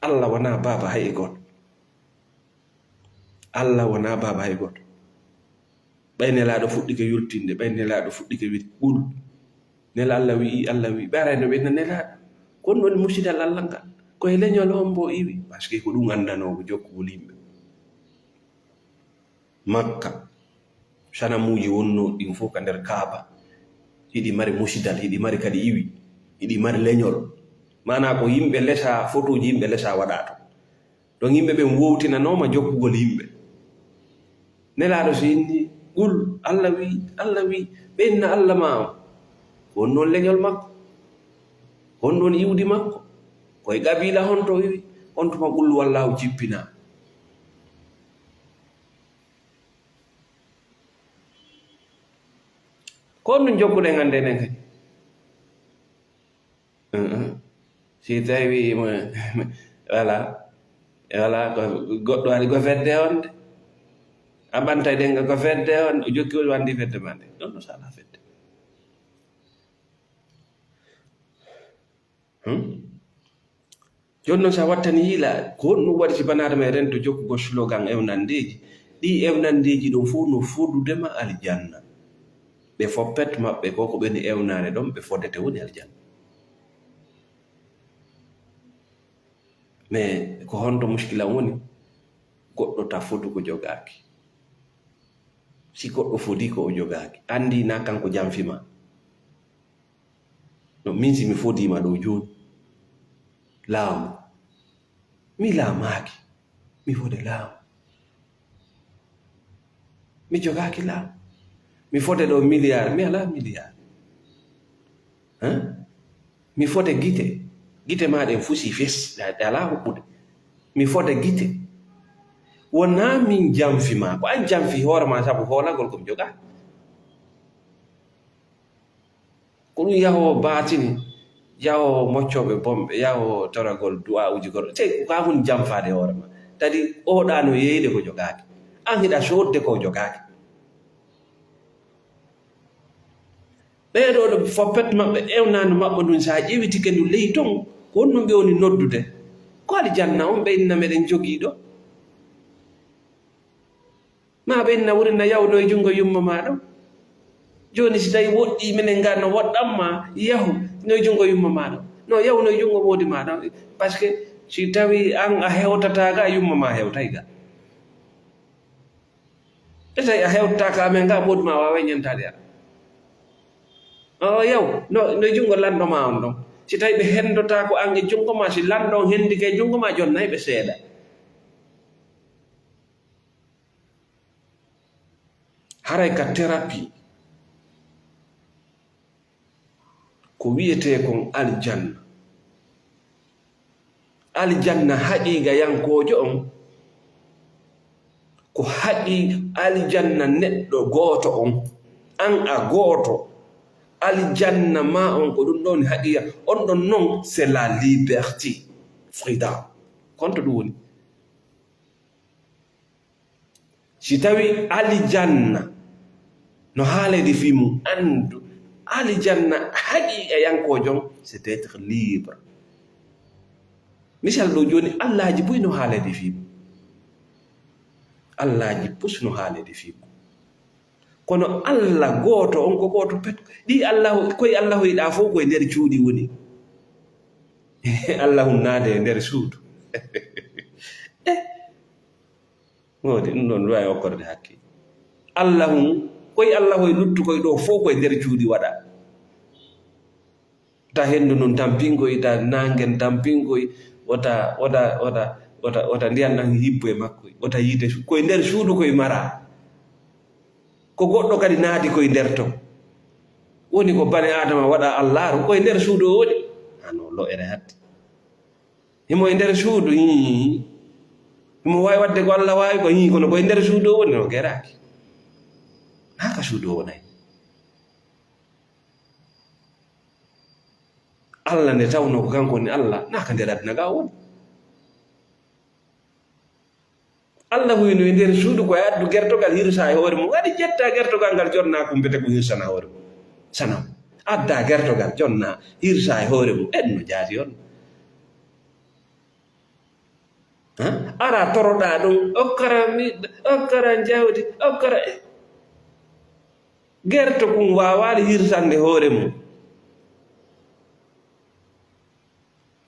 Allah wonaa baaba hay e gooto. Allah wonaa baaba hay e gooto. Ɓay Nelaaɗo fuɗɗike yultinde, ɓay Nelaaɗo fuɗɗike wiide, "Ɓul." Nela Allah wi'i, Allah wi'i. Ɓe aray no ɓe na Nelaaɗo. Ko ɗum woni musidal Allah ngal. Ko e leñol hombo iwi. Parce que ko ɗum anndanoo ko jokkugol yimɓe. Makka, sanamuuji wonnoo ɗin fof ka nder Kaaba, hiɗi mari musidal, hiɗi mari kadi iwi, hiɗi mari leñol. Maanaa ko yimɓe lesa, fotooji yimɓe lesa waɗaa ton. Ɗon yimɓe ɓen wowtinanooma jokkugol yimɓe. Nelaaɗo so inni, "Qul, Allah wi, Allah wi," ɓe inna Allah ma on. Ko honno woni leñol makko? Ko honno woni iwdi makko? Ko e qabiila honto o iwi? On tuma qul huwallahu jippinaa. Ko honɗum jokkuɗen hannde enen kadi? Uh-uh. Si tawi mo, voilà, voilà, ko goɗɗo waɗi ko fedde on de. A ɓantay ɗen ko fedde on, o jokki o wandi fedde ma nde. Ɗon no sala fedde. Hmm? Jooni noon, so a wattani yiila, ko honɗum waɗi si banaaɗo men rento jokkugol slogan ewnandeeji? Ɗii ewnandeeji ɗon fof no fodude ma aljanna. Ɓe foppet maɓɓe ko, ko ɓeni ewnaade ɗon, ɓe fodete woni aljanna. Mais ko honto muskilan woni? Goɗɗo ta fodu ko jogaaki. Si goɗɗo fodi ko o jogaaki, anndi na kanko janfi ma. No, min si mi fodiima ɗo jooni, laamu, mi laamaaki, mi fode laamu. Mi jogaaki laamu. Mi fode ɗo miliyaar, mi alaa miliyaar. Hein? Mi fode gite. Gite maa ɗen fusi fes, ɗe, ɗe alaa huɓɓude. Mi fode gite. Wonaa min janfi ma, ko an janfi hoore ma sabu hoolagol ko mi jogaaki. Ko ɗum yahoowo baatini, yahoowo moccooɓe bomɓe, yahoowo toragol du'aa'uuji goɗɗo. Sey ko kaa huni janfaade hoore ma. Tadi oɗa no yeeyde ko jogaaki. An hiɗa soodde ko jogaaki. Ɓee ɗoo ɗo foppet maɓɓe, ewnaandu maɓɓe ndun, so a ƴeewitike ndu ley ton, ko honɗum ɓe woni noddude? Ko aljanna on ɓe inna meɗen jogii ɗo. Ma ɓe inna wurina yaw noy junngo yumma ma ɗon. Jooni si tawi woɗɗi minen nga no woɗɗan ma, yahu noy junngo yumma ma ɗon. No yahu noy junngo moodi ma ɗon. Parce que si tawi an a hewtata ga, yumma ma hewtay ga. E tawi a hewtata ka amen ga, moodi ma waaway ñantaade a. O yaw, no, no junngo lanɗo ma on ɗon. Si tawi ɓe henndota ko an e junngo ma, si lanɗo on henndike e junngo ma, jonnay ɓe seeɗa. Haray ka thérapie, ko wiyetee kon aljanna. Aljanna haqiiqayankoojo on, ko haqi-, aljanna neɗɗo gooto on, an a gooto, aljanna ma on ko ɗum ɗon haqiiqa, on ɗon non, c'est la liberté, freedom. Kon to ɗum woni. Si tawi alijanna no haalede fii mum, anndu alijanna haqiiqayankoojo on, c'est d'être libre. Misal ɗo jooni, Allaaji buy no haalede fii mum. Allaaji pus no haalede fii mum. Kono Alla gooto on ko gooto pet. Ɗi Allahu, koy Allahu yiɗa fof koye nder cuuɗi woni. Allahu naade e nder suudu. Eh. Woodi ɗum ɗon, ɗum waawi okkorde hakke. Alla hum, koy Alla hoy luttu koy ɗo fof koye nder cuuɗi waɗa. Ta henndu ndun tampinkoy, ta naangen tampinkoy, wota, wota, wota, wota, wota ndiyan ɗan hibbo e makkoy, wota yiite su-, koye nder suudu koye mara. Ko goɗɗo kadi naati koye nder ton. Woni ko bani Aadama waɗa Allaaru, koye nder suudu o woni. Hano lo'ere hatti. Himo e nder suudu, hii. Himo waawi waɗde ko Alla waawi ko, hii, kono ko e nder suudu o woni, no geraaki. Naa ka suudu o wonay. Alla nde tawnoo ko kanko woni Alla, naa ka nder aduna ga o woni. Alla huyno e nder suudu ko e addu gertogal hirsa e hoore mum. Waɗi ƴetta gertogal ngal jonna kumpete ko hirsana hoore mum. Sanam. Adda gertogal jonna hirsa e hoore mum. En no jaati on. Ha? Ara toroɗa ɗum, okkora mi, okkora jawdi, okkora. Gerto kun waawaali hirsande hoore mum.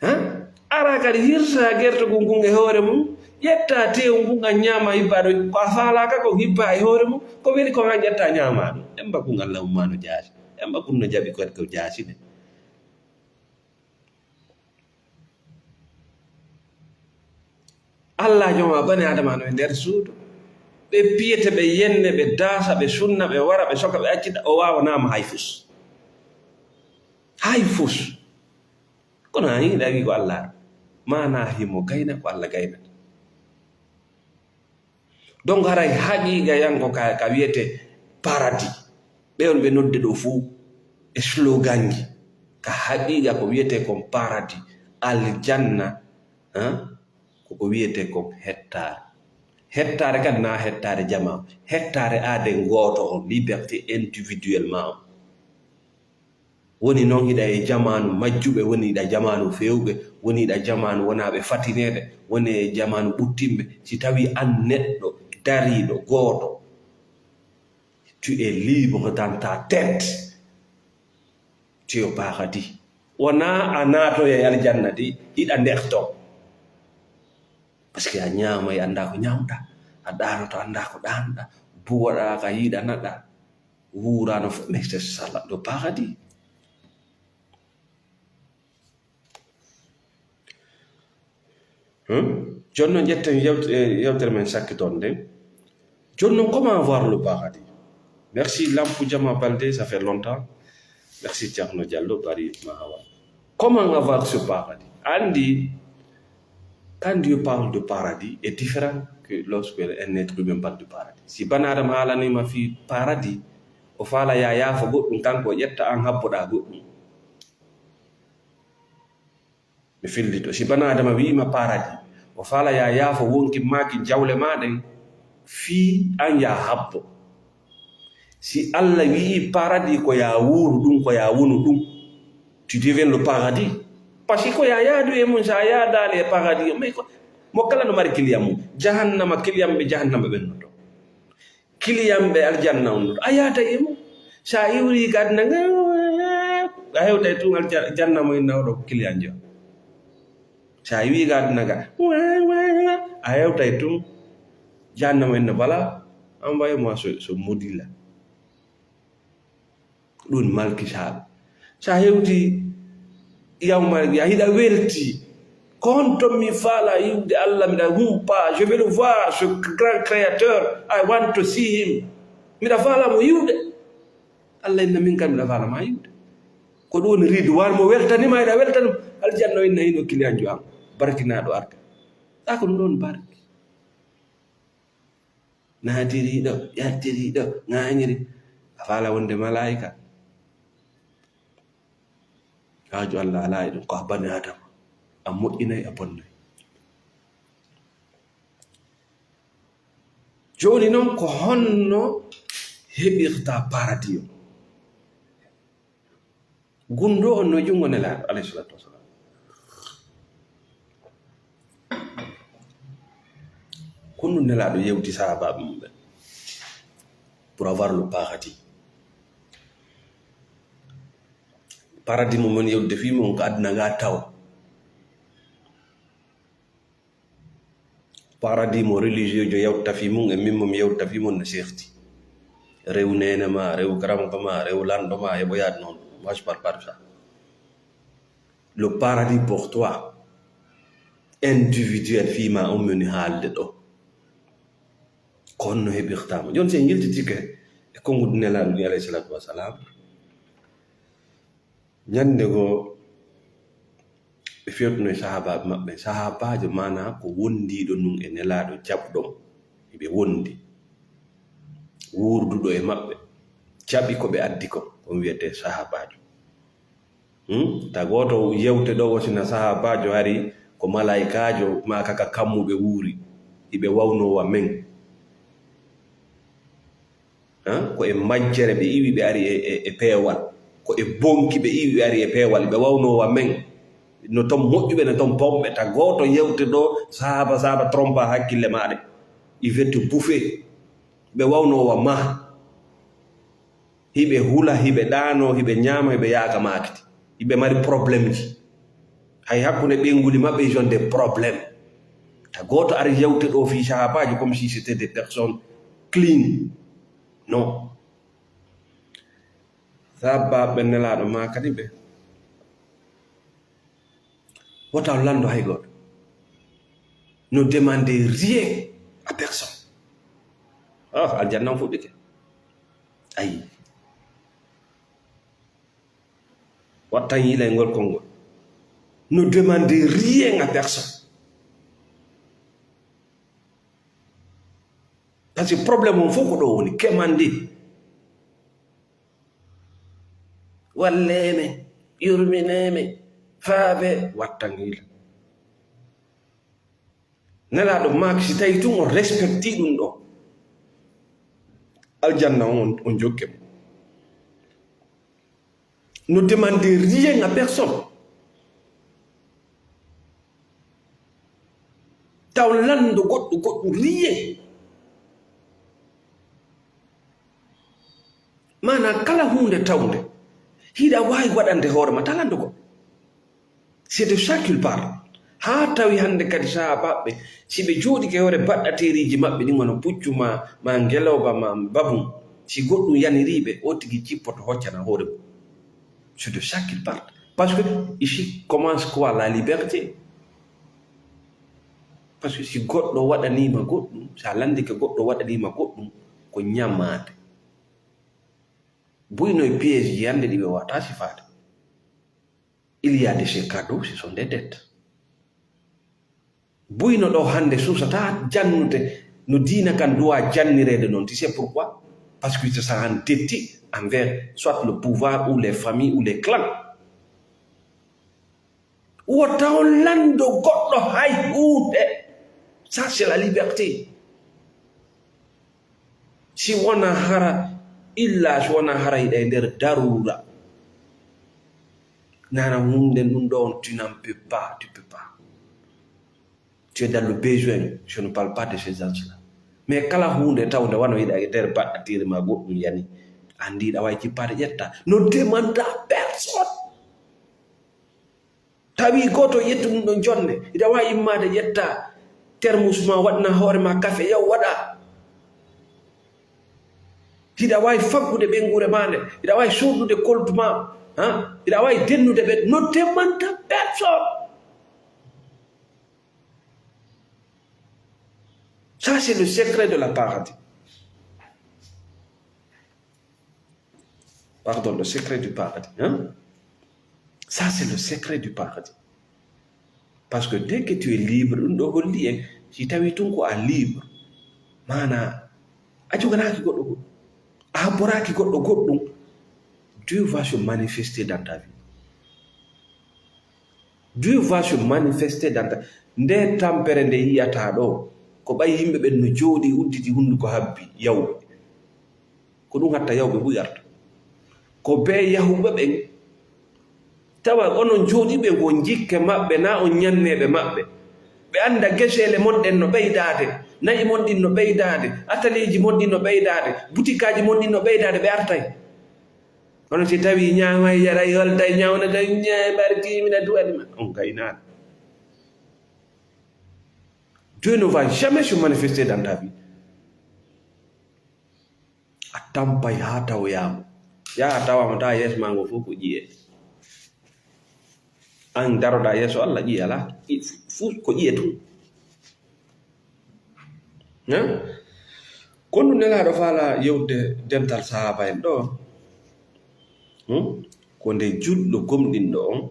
Ha? Ara kadi hirsa gerto kun, kun e hoore mum, ƴetta teewu ngun an ñaama hibba ɗo, ko a faalaaka kon hibba e hoore mum, ko weli kon an ƴetta ñaama ɗum. Emba kun Alla ummaano jaasi. Emba kun no jaɓi ko, ko jaasi de. Alla joma bani Adama no e nder suudu. Ɓe piyete, ɓe yenne, ɓe daasa, ɓe sunna, ɓe wara, ɓe soka, ɓe accita, o waawanaama hay fus. Hay fus. Kono a yiɗa wi ko Alla. Maana himo gayna ko Alla gaynata. Donc, haray haqiiqayanko ka, ka wiyete paradis. Ɓe on ɓe nodde ɗo fuu e sloganji. Ka haqiiqa ko wiyete kon paradis, aljanna, han? Ko ko wiyete kon hettaare. Hettaare kadi na hettaare jamaa. Hettaare aaden gooto on, liberté individuellement on. Woni noon hiɗa e jamaanu majjuɓe, woni hiɗa jamaanu feewɓe, woni hiɗa jamaanu wonaaɓe fatineede, woni e jamaanu ɓuttinɓe. Si tawii aan neɗɗo dariiɗo gooto, tu es libre dans ta tête, tu es au paradis. Wonaa a naatoyay aljanna de, hiɗa nder ton. Parce que a ñaamay, anndaa ko ñaamɗaa, a ɗaanoto, anndaa ko ɗaanɗaa, buwoɗaa ka yiɗanaɗaa. Wuurano fof, mais c'est ça le paradis. Hmm? Jooni noon, ƴetten yewt-, eh, yewtere men sakkitoon nden. Jooni noon, comment avoir le paradis? Merci Lampu Jama Balde, ça fait longtemps. Merci Thierno Diallo, Bari Mahawa. Comment avoir ce paradis? Anndi, quand Dieu parle de paradis, est différent que lorsque un être humain parle de paradis. Si bani Aadama haalaniima fii paradis, o faala ya yaafo goɗɗum, kanko o ƴetta aan habboɗaa goɗɗum. Mi fillito. Si bani Aadama wi'iima paradis, o faala ya yaafo wonki maaki jawle maa ɗen, fii aan ya habbo. Si Alla wi'i paradis ko ya wuuru ɗum, ko ya wonu ɗum, tu deviens le paradis. Parce que ko ya yaadu e mum, sa yaadaali e paradis, mais ko, mo kala no mari kiliyan mum. Jahannama, kiliyanɓe jahannama ɓen no ton. Kiliyan ɓe aljanna on ɗon, a yaata e mo. So a iwri ka aduna nga, a hewtay tun alja-, janna mo inna oɗo ko kiliyan jo. So a iwi ka aduna nga, a hewtay tun janna mo inna bala, an bayo mo so, so modila. Ɗun malkisaaɓe. So a hewti yawmal, a hiɗa welti. Ko honto mi faala yiwde Allah, miɗa huupa, je veux le voir, ce grand créateur, I want to see him. Miɗa faala mo yiwde. Allah inna min kam miɗa faala ma yiwde. Ko ɗun woni ridwan mo weltani ma, hiɗa weltani mo. Aljanna o inna hino kiliyan jo an. Barkinaaɗo arde. A ko ɗun ɗon barki. Naatiriiɗo, yaltiriiɗo, ŋaañiri. A faala wonde malaa'ika. Haaju Allah alaa e ɗun, ko a bani Aadama. A moƴƴinay, a bonnay. Jooni non, ko honno heɓirta paradis on? Gunndoo on no junngo Nelaaɗo, alayhi salaatu wa salaam. Ko honɗun Nelaaɗo yewti sahaabaaɓe mum ɓen pour avoir le paradis? Paradis mo mon yewtude fii mun ko aduna nga taw. Paradis mo religieux jo yewta fii mun e min mo mi yewta fii mun no sefti. Rew neene ma, rew karamoko ma, rew lanɗo ma, heɓoyaade non. Moi, je parle pas de ça. Le paradis pour toi, individuel, fii ma on mi woni haalde ɗoo. Ko honno heɓirta mo? Jooni, si en yiltitike e konnguɗi Nelaaɗo ɗin, alayhi salaatu wa salaam, ñannde goo, ɓe fewtuno e sahaabaaɓe maɓɓe. Sahaabaajo, maanaa ko wondiiɗo nun e Nelaaɗo jaɓɗo mo. Hiɓe wondi. Wuurduɗo e maɓɓe. Jaɓi ko ɓe addi kon. On wi'etee sahaabaajo. Hmm? Ta gooto yewte ɗoo, wosina sahaabaajo hari ko malaa'ikaajo, maa ka ka kammu ɓe wuuri. Hiɓe wawnoo wa men. Hein? Ko e majjere ɓe iwi ɓe ari e, e, e peewal. Ko e bonki ɓe iwi ɓe ari e peewal. Ɓe wawnoo wa men. No ton moƴƴuɓe, no ton bonɓe. Ta gooto yewte ɗoo, sahaaba, sahaaba, trompa hakkille maaɗa. Ils veulent te bouffer. Ɓe wawnoo wa ma. Hiɓe hula, hiɓe ɗaanoo, hiɓe ñaama, hiɓe yaaka maakiti. Hiɓe mari problemji. Hay hakkunde ɓeynguuli maɓɓe, ils ont des problèmes. Ta gooto ari yewte ɗoo fii sahaabaajo comme si c'était des personnes clean. Non. Sahaabaaɓe Nelaaɗo maakani ɓe. Wota on lanndo hay gooto. Ne demandez rien à personne. Ah, aljanna on fuɗɗike. Ayi. Wattan yiilay ngol konngol. Ne demandez rien à personne. Parce que problème on fof ko ɗoo woni, quémander. Wallee mi, yurminee mi, faabee, wattan yiila. Nelaaɗo maaki, si tawii tun on respectii ɗun ɗoo, aljanna on, on jokke mo. Ne demandez rien à personne. Taw lanndo goɗɗo, goɗɗo rien. Maanaa kala huunde tawnde, hiɗa waawi waɗande hoore ma, ta lanndo goɗɗo. C'est de ça qu'il parle. Haa tawi hannde kadi sahaabaaɓe, si ɓe jooɗike hoore baɗɗateeriiji maɓɓe ɗin, wano puccu ma, ma ngelooba, ma babun, si goɗɗum yanirii ɓe, o tigi jippoto hoccana hoore mum. C'est de ça qu'il parle. Parce que ici commence quoi, la liberté? Parce que si goɗɗo waɗanii ma goɗɗum, si a lanndike goɗɗo waɗanii ma goɗɗum, ko ñamaade. Buy no e piège ji hannde ɗi ɓe wata sifaade. Il y a de ces cadeaux, ce sont des dettes. Buy no ɗoo hannde suusataa jannude no diina kan duwaa jannireede non. Tu sais pourquoi? Parce que ils se sont endettés envers soit le pouvoir ou les familles ou les clans. Wota on lanndo goɗɗo hay huunde. Ça, c'est la liberté. Si wona hara, illa si wona hara hiɗa e nder daruura. Nana huunde ndun ɗon, tu n'en peux pas, tu peux pas. Tu es dans le besoin, je ne parle pas de ces gens-là. Mais kala huunde tawde wano hiɗa e nder baɗɗatiire ma goɗɗum yani, anndi hiɗa waawi jippaade ƴetta. Ne demande à personne. Tawi gooto yettu ɗum ɗon jonne, hiɗa waawi immaade ƴetta termus ma, waɗna hoore ma kafe, yaw waɗa. Hiɗa waawi faggude ɓeynguure ma nde, hiɗa waawi soodnude koltu ma, ha? Hiɗa waawi dennude ɓe, ne demande à personne. Ça, c'est le secret de la paradis. Pardon, le secret du paradis, hein? Ça, c'est le secret du paradis. Parce que dès que tu es libre, ɗum ɗo holli en, si tawi tun ko a libre, maana a joganaaki goɗɗo goɗɗum, a habboraaki goɗɗo goɗɗum, Dieu va se manifester dans ta vie. Dieu va se manifester dans ta... Nde tampere nde yi'ataa ɗo, ko ɓay yimɓe ɓen no jooɗii, udditi hunduko habbi, yawɓe. Ko ɗum hatta yawɓe buy arta. Ko bee yahuɓe ɓen, tawa onon jooɗiiɓe ko jikke maɓɓe, naa on ñanneeɓe maɓɓe. Ɓe annda geseele mon ɗen no ɓeydaade, na'i mon ɗin no ɓeydaade, ataleeji mon ɗin no ɓeydaade, butikaaji mon ɗin no ɓeydaade, ɓe artay. Kono si tawi ñaamay, yaray, holtay, ñawnatay, ñaay, mbar tiimina duwaɗi ma, on gaynaaɗo. Dieu ne va jamais se manifester dans ta vie. A tampay haa tawoyaa mo. Yaha tawa mo, tawa yeeso maa ngo fof ko ƴi'e. An daroɗaa yeeso Allah, ƴi'e alaa. Ƴi-, fuu ko ƴi'e tun. Hein? Ko ɗum Nelaaɗo faala yewde dental sahaaba en ɗo. Hmm? Ko nde julɗo gomɗinɗo on,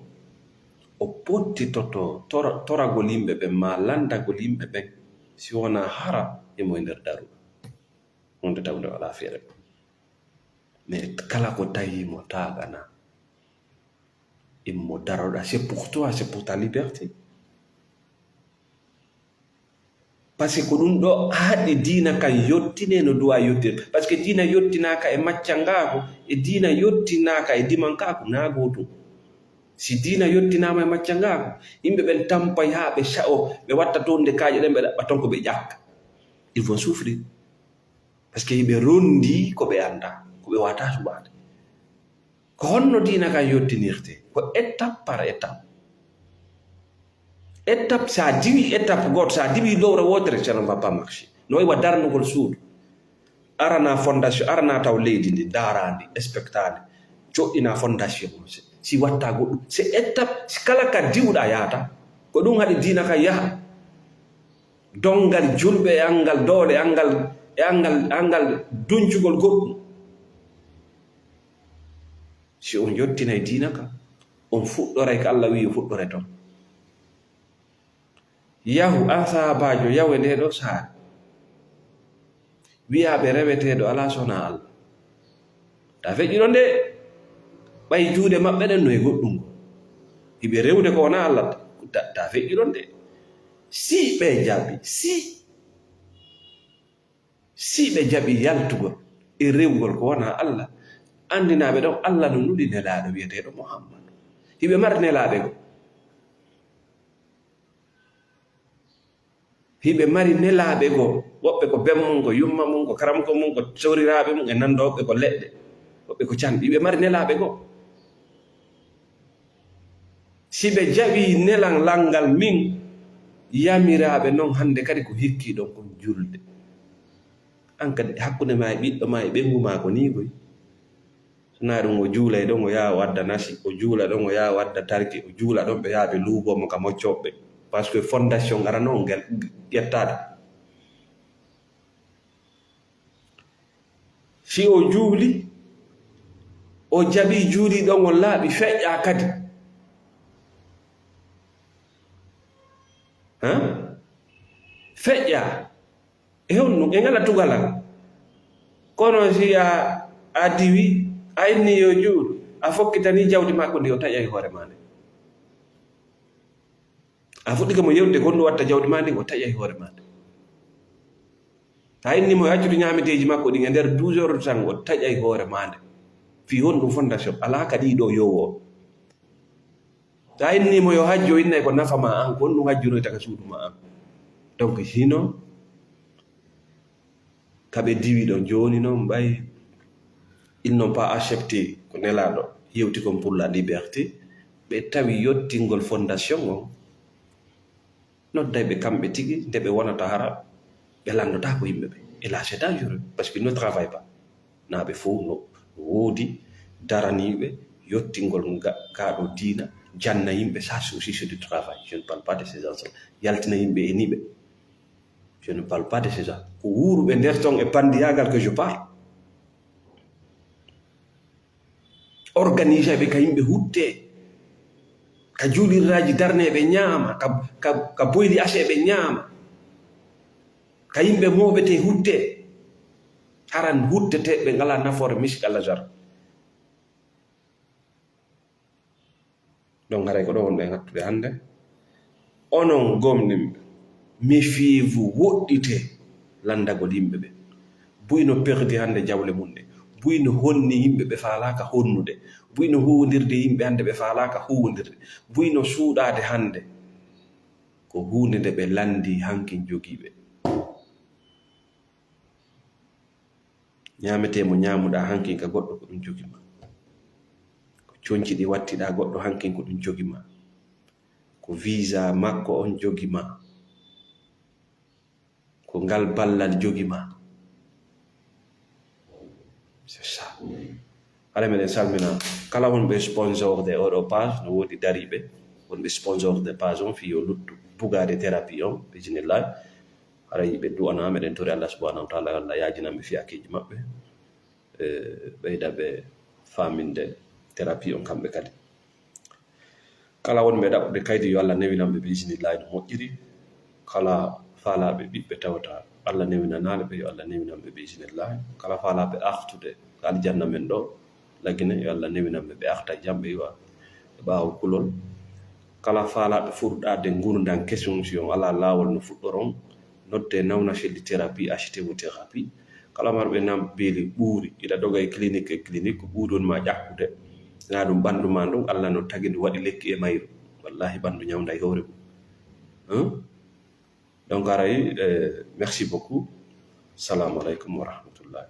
o pottitoto tora-, toragol yimɓe ɓen, maa lanndagol yimɓe ɓen, si wonaa hara imo e nder darugal. Huunde tawde alaa feere. Mais kala ko tawi mo taagana, immo daroɗa, c'est pour toi, c'est pour ta liberté. Parce que ko ɗum ɗo haɗi diina kan yottine no duwa yottine. Parce que diina yottinaaka e maccangaaku, e diina yottinaaka e dimankaaku, naa gootum. Si diina yottinaama e maccangaaku, yimɓe ɓen tampay haa ɓe sa'o, ɓe watta toon nde kaaƴe ɗen, ɓe ɗaɓɓa toon ko ɓe ƴakka. Ils vont souffrir. Parce que ɓe rondi ko ɓe annda, ko ɓe wata suɓaade. Ko honno diina kan yottinirte? Ko étape par étape. Étape, sa diwi étape gooto, sa diwi lowre wootere, ça ne va pas marcher. No wayi wa darnugol suudu. Arana fondation, arana taw leydi ndi, ndaara ndi, inspecta ndi, joɗɗina fondation. Si watta goɗɗum, c'est étape, si kala ka diwɗa yahata. Ko ɗum haɗi diina kan yaha. Donngal julɓe e anngal doole, anngal, e anngal, anngal duncugol goɗɗum. Si on yottinay diina ka, on fuɗɗoray ka Allah wi'i fuɗɗore ton. Yahu, an sahaabaajo, yahu e ndee ɗoo saare. Wi'aa ɓe reweteeɗo alaa so wonaa Allah. Ta feƴƴu ɗon de, ɓay juuɗe maɓɓe ɗen no e goɗɗum goo. Hiɓe rewde ko wonaa Allah, ta, ta feƴƴu ɗon de. Si ɓe jaɓi, si, si ɓe jaɓi yaltugol e rewugol ko wonaa Allah, anndinaa ɓe ɗon Allah no nuli nelaaɗo wi'eteeɗo Muhammadu. Hiɓe mari nelaaɓe goo. Hiɓe mari nelaaɓe goo, woɓɓe ko ben mum, ko yumma mum, ko karamko mum, ko sawriraaɓe mum, e nanndooɓe ko leɗɗe, woɓɓe ko canɗi. Hiɓe mari nelaaɓe goo. Si ɓe jaɓii nelal ngal min, yamiraaɓe non hannde kadi ko hikkii ɗon kon julde. An kadi hakkunde maa e ɓiɗɗo maa e ɓeyngu maa ko nii koy. Sinaa ɗum o juulay ɗon, o yaha o adda nasi, o juula ɗon, o yaha o adda tarki, o juula ɗon, ɓe yaha ɓe luubo mo ka moccooɓe. Parce que fondation arano on ngel ƴettaade. Si o juuli, o jaɓi juuli ɗon, o laaɓi, feƴƴa kadi. Hã? Feƴƴa. E honɗum? E ngala tugalal. Kono si a, a diwi, a inni yo juul, a fokkitani jawdi makko ndi, o taƴay hoore maa nde. A fuɗɗike mo yewtude ko honɗum watta jawdi maa ndin, o taƴay hoore maa nde. A inni mo accude ñaameteeji makko ɗin e nder douze heures de temps, o taƴay hoore maa nde. Fii honɗum fondation? Alaa ka ɗii ɗoo yowo. Sa inni mo yo hajju, o innay ko nafa ma an, ko honɗum hajjunoyta ka suudu ma an. Donc, hino Taɓe diwi ɗon jooni noon, ɓay ils n'ont pas accepté ko Nelaaɗo yewti kon pour la liberté, ɓe tawi yottingol fondation on, nodday ɓe kamɓe tigi, nde ɓe wonata hara ɓe lanndotaako yimɓe ɓe. Et là, c'est dangereux, parce qu'ils ne travaillent pas. Naa ɓe fof no, no woodi daraniiɓe yottingol nga-, gaa ɗo diina, janna yimɓe, ça aussi c'est du travail. Je ne parle pas de ces gens. Yaltina yimɓe e niɓe. Je ne parle pas de ces gens. Ko wuuruɓe nder ton e pandiyaagal que je parle. Organise ɓe ka yimɓe hutte, ka juuliraaji darne ɓe ñaama, ka, ka, ka boyli ase ɓe ñaama, ka yimɓe mooɓete hutte, haran huttete ɓe ngalaa nafoore miskala zarra. Donc, haray ko ɗo wonɓe e ŋattude hannde. Onon gomɗinɓe, méfiez-vous, woɗɗitee lanndagol yimɓe ɓe. Buy no perdi hannde jawle mum ɗe. Buy no honni yimɓe ɓe faalaaka honnude. Buy no huuwondirde yimɓe hannde ɓe faalaaka huuwondirde. Buy no suuɗaade hannde. Ko huunde nde ɓe lanndii hankin jogiiɓe. Ñaametee mo ñaamuɗaa hankin ka goɗɗo, ko ɗum jogi ma. Ko conci ɗi wattiɗaa goɗɗo hankin, ko ɗum jogi ma. Ko visa makko on jogi ma. Ko ngal ballal jogi ma. C'est ça. Hara meɗen salmina kala wonɓe sponsor de oɗo page, no woodi dariiɓe wonɓe sponsor de page on, fii yo luttu bugaade thérapie on, bismillah. Haray ɓe du'ana, meɗen tori Allah subhanahu wa ta'ala, yo Allah yaajinanɓe fiyakeeji maɓɓe, e ɓeyda ɓe faaminde thérapie on kamɓe kadi. Kala wonɓe ɗaɓɓude kaydi, yo Allah newinanɓe ɓe, bismillah, no moƴƴiri. Kala faalaaɓe ɓiɓɓe tawata Allah newinanaali ɓe, yo Allah newinanɓe ɓe, bismillah. Kala faalaaɓe artude ka aljanna men ɗo, Lagine, yo Allah newinanɓe ɓe arta jam, ɓe iwa e ɓaawo kulol. Kala faalaaɓe furɗaade ngurndan kesun, si on alaa laawol no fuɗɗoron, nodde nawna felli thérapie, achevotérapie. Kala marɓe nan beeli ɓuuri, iɗa doga e clinique e clinique, ko ɓuuri woni ma ƴakkude. Sinaa ɗum ɓanndu ma ndun, Allah no tagi ndu waɗi lekki e mayru. Wallahi ɓanndu ñawnday hoore mum. Hein? Donc, haray, eh, merci beaucoup. Salamu aleykum wa rahmatullahi.